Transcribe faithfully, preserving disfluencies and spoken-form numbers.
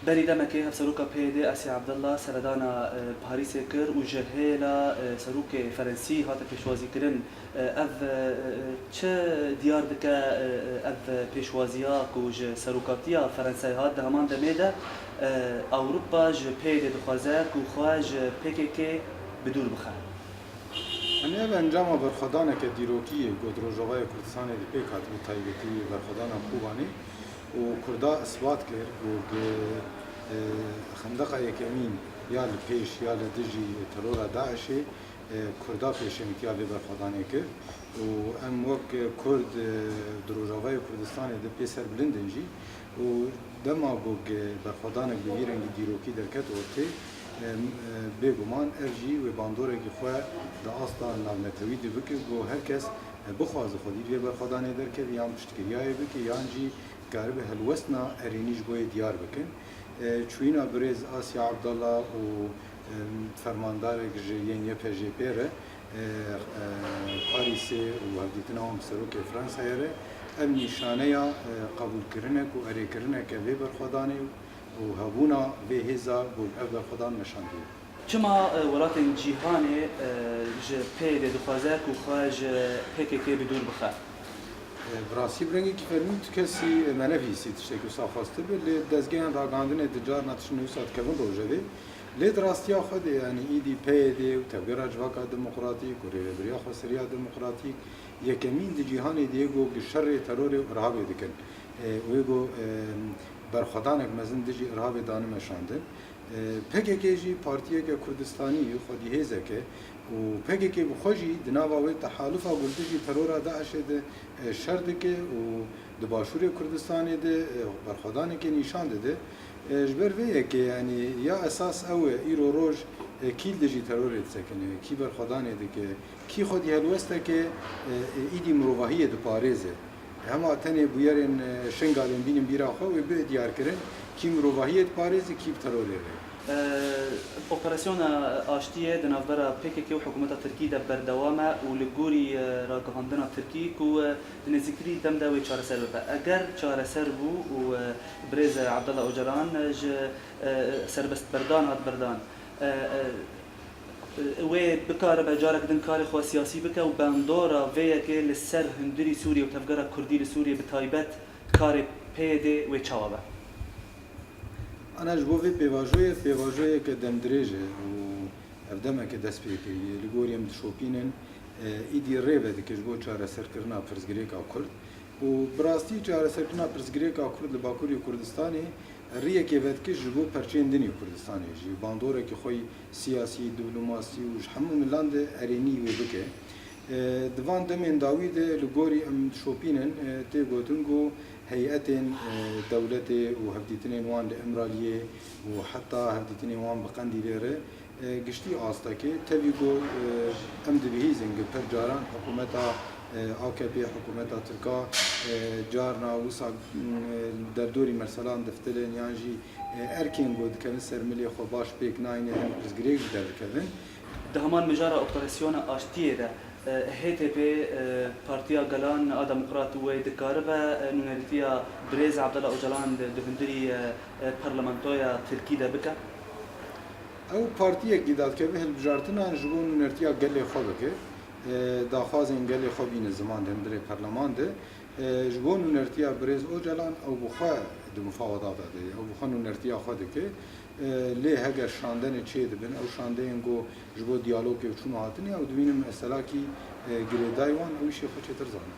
Berî demekê Hevseroka P Y D Asya Abdullah seredana, e, Parîsê kir û ji hêla, e, serokê Ferensî hate pêşwazîkirin. E, ev, e, e, çi diyar dike, e, e, ev pêşwaziya ku ji serokatiya Ferenseyê hat, di heman demê de, e, Ewropa ji P Y D dixwaze ku xwe ji P K K bi dûr bixe? Yanî ev encama berxwedaneke dîrokî ye ku di Rojavayê Kurdistanê de pêk hat, bi taybetî berxwedana Kobanê û Kurda isbat kir ku, e, xendeqa yekemîn ya li pêş ya li dijî terora DAIŞê, e, Kurda pêşengtiya vê berxwedanê kir û em wek Kurd, e, di Rojavayê Kurdistanê de pê serbilind in jî û dema ku berxwedanek bi vî rengî dîrokî derket ortê, e, e, bêguman ev jî wê bandorekî xwe di asta navnetewî de bike ku her kes, e, bixwaze xwedî vê berxwedanê derkeve yan piştgiriyayê bike yan jî karibe helwestina erênî ji bo yê diyar bikin. E, çûyîna birêz Asya Abdallah û, e, fermandarek ji yên Y P J P re, e, e, Parîsê û hevdîtina wan bi serokê Fransayê re, ev nîşaneya, e, qebûlkirinek û erêkirineke vê berxwedanê û hebûna vê hêza ku ev berxwedan meşandiye. Çima, e, welatên cîhanê, e, ji P Y D dixwaze ku xwe ji P K K bi dûr bixe? E, bi rastî bi rengekî fermî tu kesî me nebihîstî tiştekî wisa xwestibe, lê dezgehên ragihandinê di carna tiştên wisa dikevin rojevê. Lê di rastiya xwe de, yanî îdî P Y D û Tevgera Civaka Demokratîk û Rêvebiriya Xweseriya Demokratîk yekemîn di cîhanê de ye ku bi şerê terorê û irhabê dikin. E, wê ku, e, berxwedanek mezin dijî irhabê dane meşandin. E, P K K jî partiyeke Kurdistanî ye, xwedî hêzek e û P K K bi xwe jî di nava wê tehalufa ku li dijî terora DAIŞê de, e, şer dike û di Başûrê Kurdistanê de, e, berxwedanekê nîşan dide. E, ji ber vê yekê, yanî ya esas ew e, îro roj, e, kî li dijî terorê disekine, kî berxwedanê dike, kî xwedî helwesteke, e, e, îdî mirovahiyê diparêze. Hema tenê bûyerên, e, Şingalê bînin bîra xwe, wê bibe diyarkirin, kî mirovahiyê diparêze, kî bi terorê re. E, operasyona aştiyê di navbera P K K û hikûmeta Tirkî de berdewam e û li gorî, e, ragihandina Tirkî ku, e, di nêzîktirî dem de wê çareser bibe. Eger çareser bû û, e, birêz Abdullah Ocalan, e, ji, e, serbestberdan hat berdan, e, e, wê bikaribe carek din karê xwe siyasî bike û bandora vê yekê li ser hundirî Sûriyê û tevgera Kurdî li Sûriyê bi taybet karê P Y D wê çawa be? Ana ji bo vê pêvajoyê, pêvajoyeke demdirêj e û ev demeke dest pê kiriye. Li gorî em dişopînin, e, îdî rê vedike ji bo çareserkirina pirsgirêka Kurd û bi rastî çareserkirina pirsgirêka Kurd li Bakurê Kurdistanê riyekê vedike ji bo perçeyên din ê Kurdistanê jî. Bandorekî xwe yî siyasî, diplomasî û ji hemû milan de erênî wê bike. E, di van demên dawî de li gorî em dişopînin, e, tê gotin ku heyetên, e, dewletê û hevdîtinên wan li Îmraliyê û heta hevdîtinên wan bi Qendîlê re, e, giştî astekê, tevî ku, e, em dibihîzin ku pir caran hikûmeta, e, A K P, hikûmeta Tirka, e, carna wisa, e, derdorî merselan diftilin yan jî, e, erkên ku dikevin ser milê xwe baş pêk nayîne, hin pirsgirêk ji derdikevin. Di heman mijara operasyona aştiyê de, e, H D P, e, Partiya Gelan a Demokrat wê dikaribe, e, nûnerîtiya birêz Abdullah Ocalan di, di hundirî, e, e, parlamentoya Tirkî de bike? Ew partiyekî dadikeve hilbijartinan ji bo nûnertiya gelê xwe bike, e, daxwazên gelê xwe bîne ziman di hundirê parleman de. E, ji bo nûnertiya birêz Ocalan ew bi xwe di mufawedata de ye, ew bi xwe nûnertiya xwe dike. E, lê heger şandenê çê dibin, ew şandeyên ku ji bo diyalogê û çûn û hatinê, ew dibînin meselakî, e, girêdayî wan, ew îşê xwe çêtir zanin.